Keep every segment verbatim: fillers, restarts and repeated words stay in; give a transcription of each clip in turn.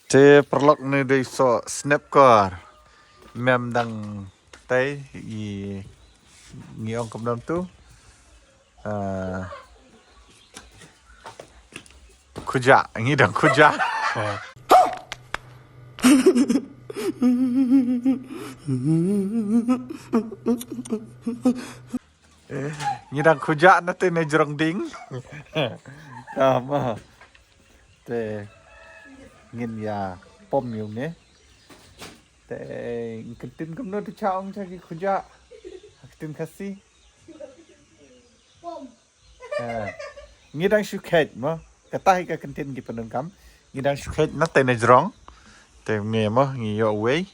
Te paralok, ne dei soh snep kor. Mem dang tei i ngi ong kumno tu. Ah, khuja, ngi dang khuja. Ngi dang khuja na te ne jrong ding. Tama. Te ngin ïa pom ïa une. Te ngin kyntien kumno te cha ong cha ki khuja ha ktien Khasi. Eh, ngi dang shu kheit mo. Kata hi ka kyntien ki pyndonkam. Ngi dang shu kheit na te ne jrong. Te ngi mo ngi ïoh wei.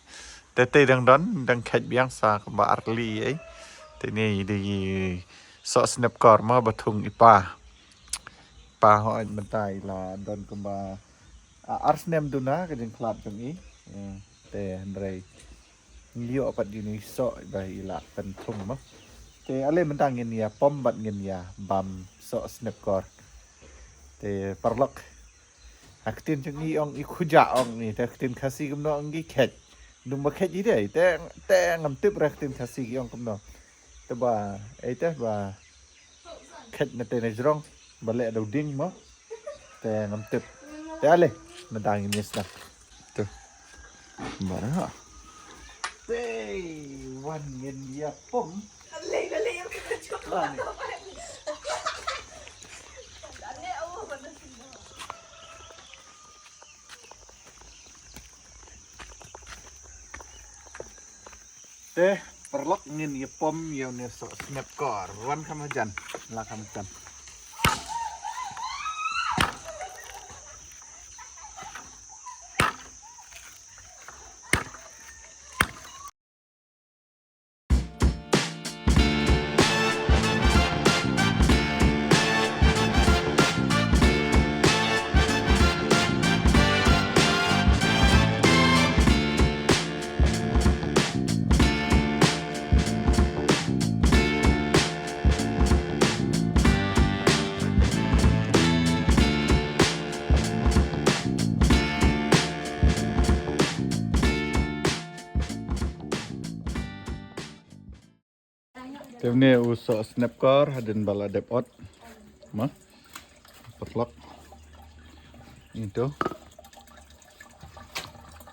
Te te dang don dang kheit biang sa kumba ar tylli ei. Te ne i dei i soh snep kor mo ba thung i pa. Pa hooid mynta i la don kumba, ah, ar snem duna ka jingkhlad jong i. Eh, te hynrei ngi ïoh pat ïa une i soh ba i la pynthung mo. Te ale mynta ngin ïa pom bad ngin ïa bam soh snep kor. Te paralok, ha ktien jong i ong i khuja ong i, te ha ktien Khasi kumno ong i kheit. Num ba kheit i dei te, te ngam tip re ha ktien Khasi ki ong kumno. Te ba ei te ba kheit na te ne jrong ba leh da u ding mo. Te ngam tip. Te ale mynta ngin ïa sdang. Tu. Ba ha. Te wan ngin ïa pom. Te paralok, ngin ïa pom ïa une soh snep kor. Wan kham hajan, la kham hajan. Te une u soh snep kor hadien ba la dep ot. Ma. Paralok. Itu.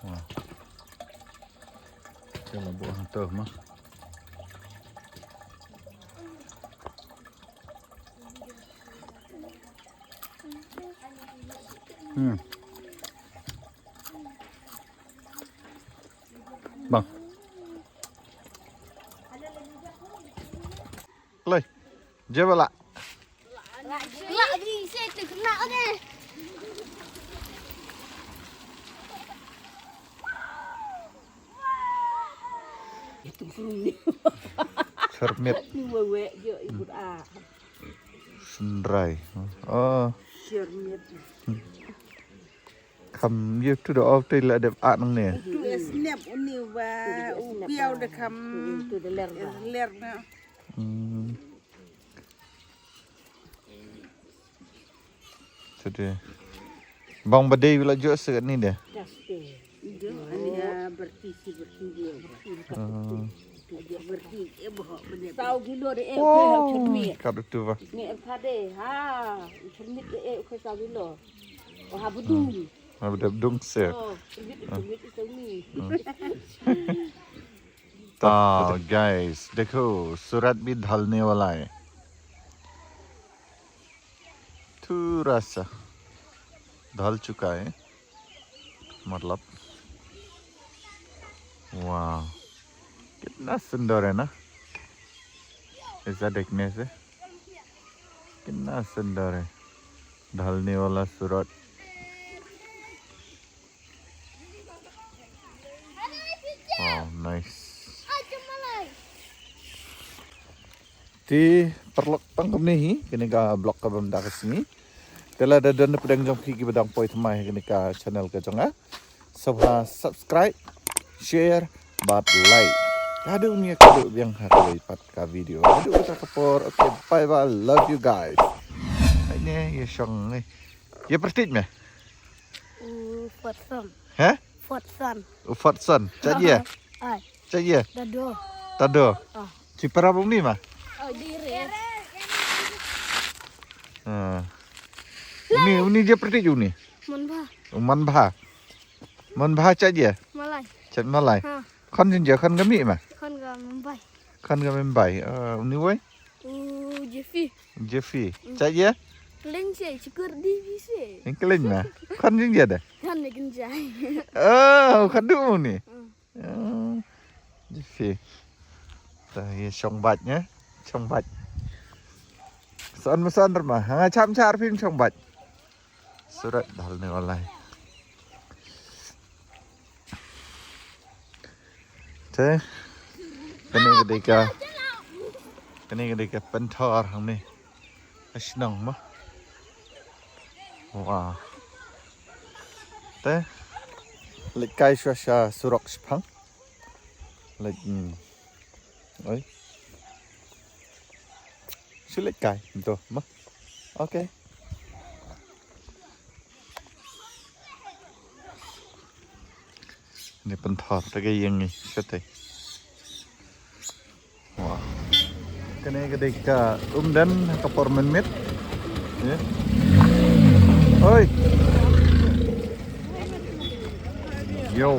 Wah. Te la buh hangto ma. Hmm. Bang. Lai. Je bala. Lak di se tu kena ade. Cermit. Ni wewek je ibu ah. Sendrai. Oh. Cermit. Kham ïa tu da ot te la dep ah nangne. Tu snep uni wa u piaw da kham. Tu da ler ba. Ler na. Hmm. Tu de. Bang ba dei la jok se ni de. Daste. Jo ani ha berti si berti dia. Hmm. Berti eh boh bene. Saw kilo de eh. Oh, cermit. Ka tu ba. Ni eh ka de ha. Cermit eh eh saw kilo. Oh ha bedung. Nga bdep dung se. Oh, limit, limit is only. तो गाइस देखो सूरत भी ढलने वाला है। थोड़ा सा ढल चुका है, मतलब वाह, कितना सुंदर है ना, ऐसा देखने से कितना सुंदर है। ढलने वाला सूरत। Wow, nice. Te paralok, tang kumne hi kane ka vlog kaba mynta ka sngi. Te lada don napdeng jong phi kiba dang poi thymmai ha kane ka channel ka jong nga, sngewbha subscribe, share bad like. Haduh ngin ïakynduh biang ha kawei pat ka video. Haduh kata ka por. Okay, bye bye. Love you guys. Hai ne, ïa shong ne. Ïa pyrthei me. U Fotson. He? Fotson. U Fotson. Chait ye? Ai. Chait ye? Tado. Tado. Ah. Chi para bung ni ma? Oh, dire. Ah. Uni, uni je perti uni. Manbha. U Manbha. Manbha chait ye? Malai. Chait Malai. Ha. Khon jin je khon ga mi ma? Khon ga Mumbai. Khon ga Mumbai. Ah, uni wei? U Jeffy. Jeffy. Chait ye? Kling se, chikur di bi se. Kling ma. Khon jin je de? Khon ne kin jai. Oh, khadu ni. Hmm. Oh. Jeffy. Ta ye shong bait ne? Shong bait. Son ma son ma. Hanga cham char phin shong bait. Surat dal ne walai. Te, kane ka dei ka, kane ka dei ka pynthor hangne. Ka shnong mo. Wow. Te, leit kai shuwa sha surok shipang. Leit, hmm. Oi. Shu leit kai, to, mo. Okay. Ni pynthor te ka ïing ni, shatei. Wah. Kane ka dei ka umden ka por mynmiet. Ya. Oi. Yo.